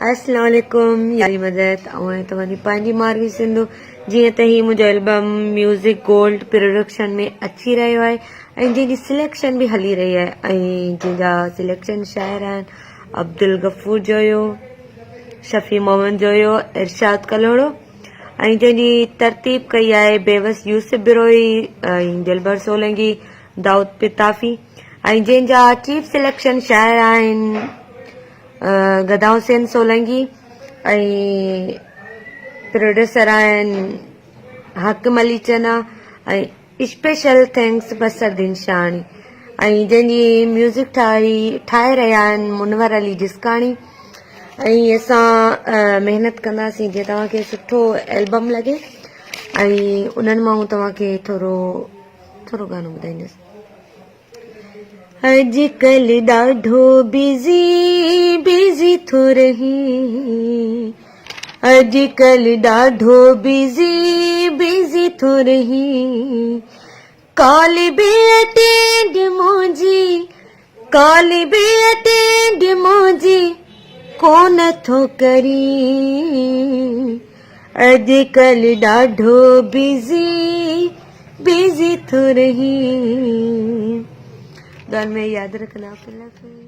اسلام عليڪم ياري مدد آئون آهيان توهان جي پنهنجي ماروي سنڌو جيئن ته هي منهنجو البم ميوزڪ گولڊ پروڊڪشن ۾ اچي رهيو آهي ۽ جنهن جي سليڪشن به هلي رهي آهي ۽ جنهن جا سليڪشن شاعر آهن عبدالغفور جويو شفيع محمد جويو ارشاد ڪلهوڙو ۽ جنهن جي ترتيب ڪئي آهي بيوس يوسف بروهي ۽ دلبر سولنگي دائود پتافي ۽ جنهن جا چيف سليڪشن شاعر آهن گدا حسين سولنگي ۽ پروڊيوسر آهن Hakim Ali Channa ۽ special thanks Basardeen Shahani ۽ جنهن جي ميوزڪ ٺاهي ٺاهي رهيا آهن منور علي جسڪاڻي ۽ اسان محنت ڪنداسين جي توهان کي سٺو البم لڳي ۽ انهن مان توهان کي ٿورو ٿورو گانو ٻڌائيندس. اڄڪلھ ڏاڍو بزي بزي ٿو رهين اڄڪلھ ڏاڍو بزي بزي ٿو رهين ڪال به اٽينڊ منهنجي ڪال به اٽينڊ منهنجي ڪونه ٿو ڪرين اڄڪلھ ڏاڍو بزي بزي ٿو رهين. دعائن ۾ ياد رکندا. الله حافظ.